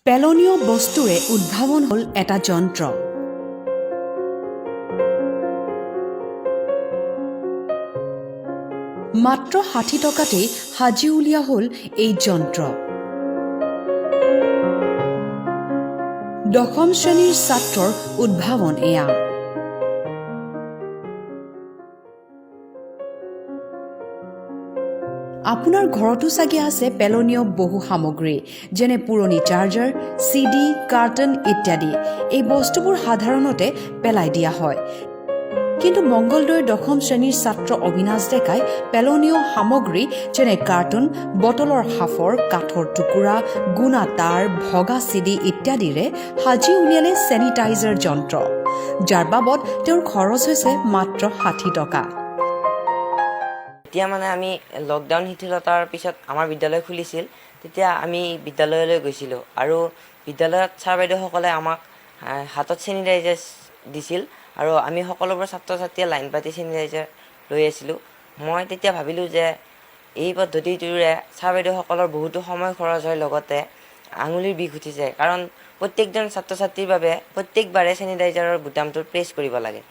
পেলনীয় বস্তুৰে উদ্ভাৱন হ'ল এটা যন্ত্ৰ। মাত্ৰ 60 টকাতেই সাজি উলিওৱা হ'ল এই যন্ত্ৰ। দশম শ্ৰেণীৰ ছাত্ৰৰ উদ্ভাৱন এয়া। আপোনাৰ ঘৰতো চাগে আছে পেলনীয় বহু সামগ্ৰী, যেনে পুৰণি চাৰ্জাৰ, চিডি, কাৰ্টন ইত্যাদি। এই বস্তুবোৰ সাধাৰণতে পেলাই দিয়া হয়। কিন্তু মংগলদৈৰ দশম শ্ৰেণীৰ ছাত্ৰ অবিনাশ ডেকাই পেলনীয় সামগ্ৰী যেনে কাৰ্টন, বটলৰ সাঁফৰ, কাঠৰ টুকুৰা, গুণা তাঁৰ, ভগা চিডি ইত্যাদিৰে সাজি উলিয়ালে চেনিটাইজাৰ যন্ত্ৰ, যাৰ বাবদ তেওঁৰ খৰচ হৈছে মাত্ৰ 60 টকা। এতিয়া মানে আমি লকডাউন শিথিলতাৰ পিছত আমাৰ বিদ্যালয় খুলিছিল, তেতিয়া আমি বিদ্যালয়লৈ গৈছিলোঁ আৰু বিদ্যালয়ত ছাৰ বাইদেউসকলে আমাক হাতত চেনিটাইজাৰ দিছিল আৰু আমি সকলোবোৰ ছাত্ৰ ছাত্ৰীয়ে লাইন পাতি চেনিটাইজাৰ লৈ আছিলোঁ। মই তেতিয়া ভাবিলোঁ যে এই পদ্ধতিটোৰে ছাৰ বাইদেউসকলৰ বহুতো সময় খৰচ হয়, লগতে আঙুলিৰ বিষ উঠি যায়, কাৰণ প্ৰত্যেকজন ছাত্ৰ ছাত্ৰীৰ বাবে প্ৰত্যেকবাৰে চেনিটাইজাৰৰ বুটামটো প্ৰেছ কৰিব লাগে।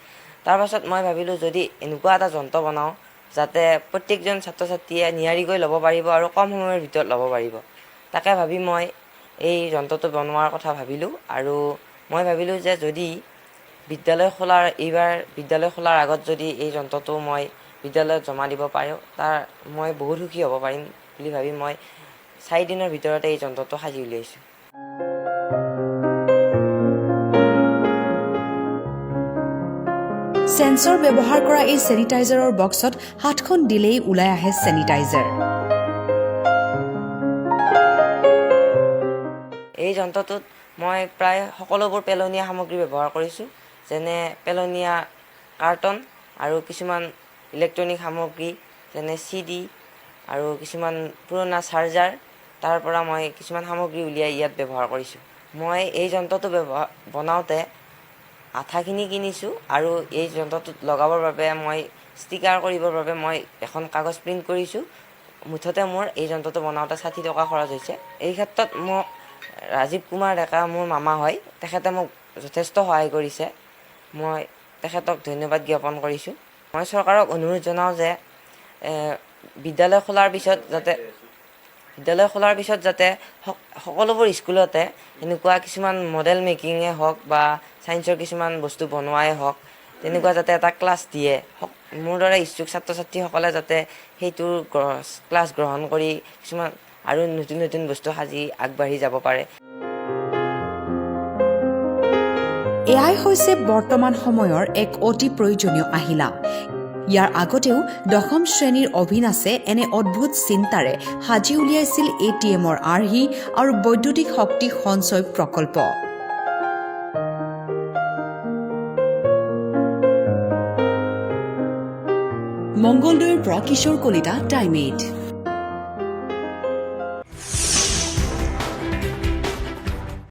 তাৰপাছত মই ভাবিলোঁ, যদি এনেকুৱা এটা যন্ত্ৰ বনাওঁ যাতে প্ৰত্যেকজন ছাত্ৰ ছাত্ৰীয়ে নিয়াৰিকৈ ল'ব পাৰিব আৰু কম সময়ৰ ভিতৰত ল'ব পাৰিব, তাকে ভাবি মই এই যন্ত্ৰটো বনোৱাৰ কথা ভাবিলোঁ। আৰু মই ভাবিলোঁ যে যদি বিদ্যালয় খোলাৰ এইবাৰ বিদ্যালয় খোলাৰ আগত যদি এই যন্ত্ৰটো মই বিদ্যালয়ত জমা দিব পাৰোঁ, তাৰ মই বহুত সুখী হ'ব পাৰিম বুলি ভাবি মই 4 দিনৰ ভিতৰতে এই যন্ত্ৰটো সাজি উলিয়াইছোঁ। চেন্সৰ ব্যৱহাৰ কৰা এই চেনিটাইজাৰৰ বক্সত হাতখন দিলেই ওলাই আহে চেনিটাইজাৰ। এই যন্ত্ৰটোত মই প্ৰায় সকলোবোৰ পেলনীয়া সামগ্ৰী ব্যৱহাৰ কৰিছোঁ, যেনে পেলনীয়া কাৰ্টন আৰু কিছুমান ইলেক্ট্ৰনিক সামগ্ৰী, যেনে চিডি আৰু কিছুমান পুৰণা চাৰ্জাৰ। তাৰ পৰা মই কিছুমান সামগ্ৰী উলিয়াই ইয়াত ব্যৱহাৰ কৰিছোঁ। মই এই যন্ত্ৰটো ব্যৱহাৰ বনাওঁতে আঠাখিনি কিনিছোঁ আৰু এই যন্ত্ৰটোত লগাবৰ বাবে মই ষ্টিকাৰ কৰিবৰ বাবে মই এখন কাগজ প্ৰিণ্ট কৰিছোঁ। মুঠতে মোৰ এই যন্ত্ৰটো বনাওঁতে 60 টকা খৰচ হৈছে। এই ক্ষেত্ৰত মোক ৰাজীৱ কুমাৰ ডেকা, মোৰ মামা হয়, তেখেতে মোক যথেষ্ট সহায় কৰিছে। মই তেখেতক ধন্যবাদ জ্ঞাপন কৰিছোঁ। মই চৰকাৰক অনুৰোধ জনাওঁ যে বিদ্যালয় খোলাৰ পিছত যাতে সকলোবোৰ স্কুলতে এনেকুৱা কিছুমান মডেল মেকিঙে হওক বা ছায়েন্সৰ কিছুমান বস্তু বনোৱাই হওক, তেনেকুৱা যাতে এটা ক্লাছ দিয়ে। মোৰ দৰে ইচ্ছুক ছাত্ৰ ছাত্ৰীসকলে যাতে সেইটোৰ ক্লাছ গ্ৰহণ কৰি কিছুমান আৰু নতুন নতুন বস্তু সাজি আগবাঢ়ি যাব পাৰে। এয়াই হৈছে বৰ্তমান সময়ৰ এক অতি প্ৰয়োজনীয় আহিলা। ইয়াৰ আগতেও দশম শ্ৰেণীৰ অভিনাশে এনে অদ্ভুত চিন্তাৰে সাজি উলিয়াইছিল এটিএমৰ আৰ্হি আৰু বৈদ্যুতিক শক্তি সঞ্চয় প্ৰকল্প। মংগলদৈৰ পৰা কিশোৰ কলিতা, টাইম 8।